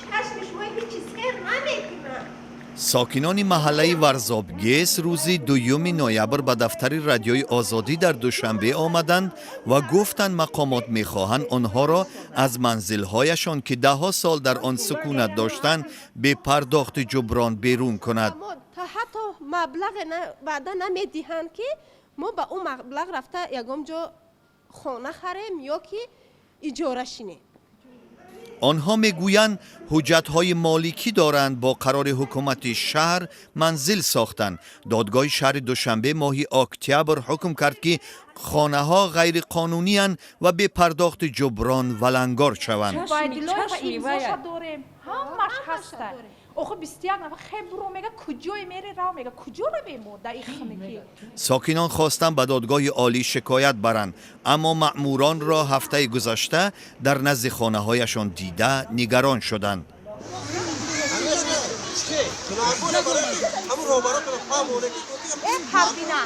Чашми шумо ҳеҷ сер намекунад. Сокинони маҳаллаи Варзобгес рӯзи 2 ноябр ба дафтари Радиои Озодӣ дар Душанбе омаданд ва гуфтанд, мақомот мехоҳанд онҳоро аз манзилҳояшон, ки даҳҳо сол дар он сукунат доштанд, бепардохти ҷуброн берун кунад. Мо та ҳатто маблағе ваъда намедиҳанд, ки мо ба ӯ маблағ рафта ягон ҷо хона харем ё ки иҷора шинем. Онҳо мегӯянд, ҳуҷҷатҳои моликӣ доранд, бо қарори ҳукумати шаҳр манзил сохтанд. Додгоҳи шаҳри Душанбе моҳи октябр ҳукм кард, ки хонаҳо ғайриқонуниянд ва бепардохти ҷуброн валангор шаванд. Убайдуллоева. Чашми Имзоша вая. дорем, ҳамаш ҳаста. Охи 21 нафар хеб буро мега, куҷое мери, рав мега, куҷо равем мо дар ин хунукӣ? Сокинон хостанд ба Додгоҳи Олӣ шикоят баранд, аммо маъмуронро ҳафтаи гузашта дар назди хонаҳояшон дида, нигарон шуданд. Ҳамун роҳбаротро фаҳмоне, ки Парвина.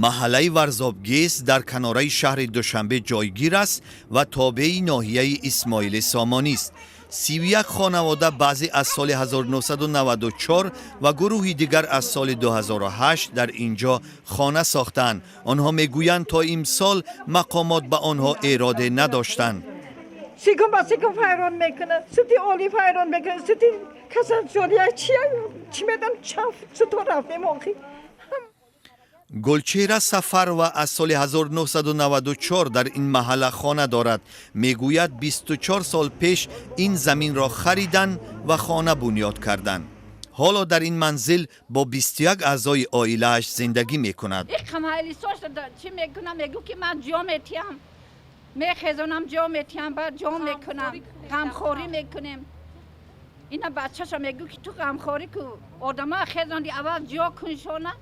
Маҳаллаи Варзобгес дар канораи шаҳри Душанбе ҷойгир аст ва тобеи ноҳияи Исмоили Сомонист. 31 хонавода, баъзе аз соли 1994 ва гурӯҳи дигар аз соли 2008 дар ин ҷо хона сохтаанд. Онҳо мегӯянд, то имсол мақомот ба онҳо эроде надоштанд. Сикум ба сикум файрон мекунад, суди олӣ файрон мекунад, суди кассатсиония чи чӣ медам, чанд суто рафтем охи. Гулчеҳра Сафарова аз соли 1994 дар ин маҳалла хона дорад. Мегӯяд, 24 сол пеш ин заминро хариданд ва хона бунёд карданд. Ҳоло дар ин манзил бо 21 аъзои оилааш зиндагӣ мекунад. Иқамаилисош чӣ мекунам, мегӯ ки ман ҷо метиҳам, мехезонам, ҷо метиҳам, баъд ҷо мекунам, ғамхорӣ мекунем. Ина бачаша мегӯ ки ту ғамхорӣ ку, одама хезонди, аввал ҷо куншона,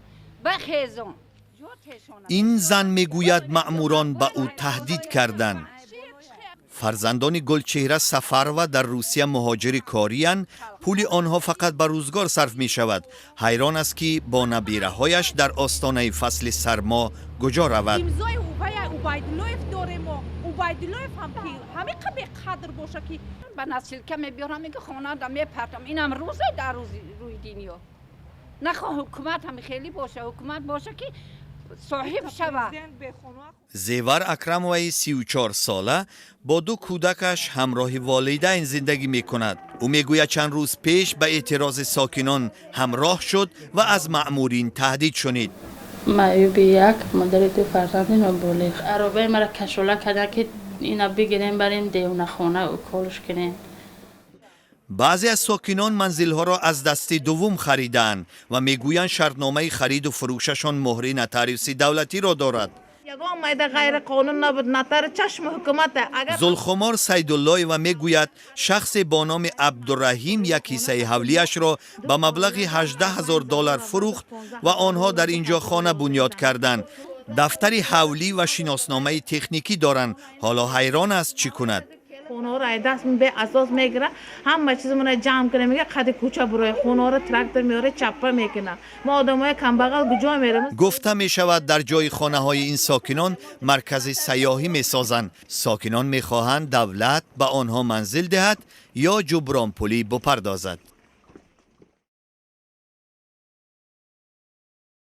бахезон, ҷо тешона. Ин зан мегӯяд, маъмурон ба ӯ таҳдид карданд. Фарзандони Гулчеҳра Сафарова дар Русия муҳоҷири кориянд. Пули онҳо фақат ба рӯзгор сарф мешавад. Ҳайрон аст, ки бо набираҳояш дар остонаи фасли сармо куҷо равад. Имзои Убая Убайдуллоев дорем мо. Убайдуллоев ҳам ки ҳамиқа беқадр боша ки. Ба носилка мебиёрам, мега хонада мепартам. Инам рӯзе дар рӯзи рӯи дунё нахоҳ ҳукумат ҳам хеле боша, ҳукумат боша, ки соҳиб шава. Президент бехона. Зевар Акрамоваи 34 сола бо ду кӯдакаш ҳамроҳи волидайн зиндагӣ мекунад. Ӯ мегӯяд, чанд рӯз пеш ба эътирози сокинон ҳамроҳ шуд ва аз маъмурин таҳдид шунид. Маъюби як, модари ду фарзанди ноболиғ. Аробаи мара кашола кардан, ки ина бигирем, барем девонахона, уколш кунем. Баъзе аз сокинон манзилҳоро аз дасти дуввум харидаанд ва мегӯянд, шартномаи хариду фурӯшашон муҳри нотариуси давлатиро дорад. Ягон майда ғайриқонун набуд, натари чашми ҳукумата агар. Зулхумор Сайдуллоева мегӯяд, шахсе бо номи Абдураҳим як ҳиссаи ҳавлиашро ба маблағи 18 ҳазор доллар фурӯхт ва онҳо дар ин ҷо хона бунёд карданд. Дафтари ҳавлӣ ва шиносномаи техникӣ доранд. Ҳоло ҳайрон аст, чӣ кунад. Хонаҳоро ай даст беасос мегира, ҳама чизмона ҷамъ кунем, мега қади кӯча бурои, хонаҳоро трактор меоре, чаппа мекуна. Мо одамои камбағал куҷо мерем? Гуфта мешавад, дар ҷои хонаҳои ин сокинон маркази сайёҳӣ месозанд. Сокинон мехоҳанд, давлат ба онҳо манзил диҳад ё ҷубронпулӣ бупардозад.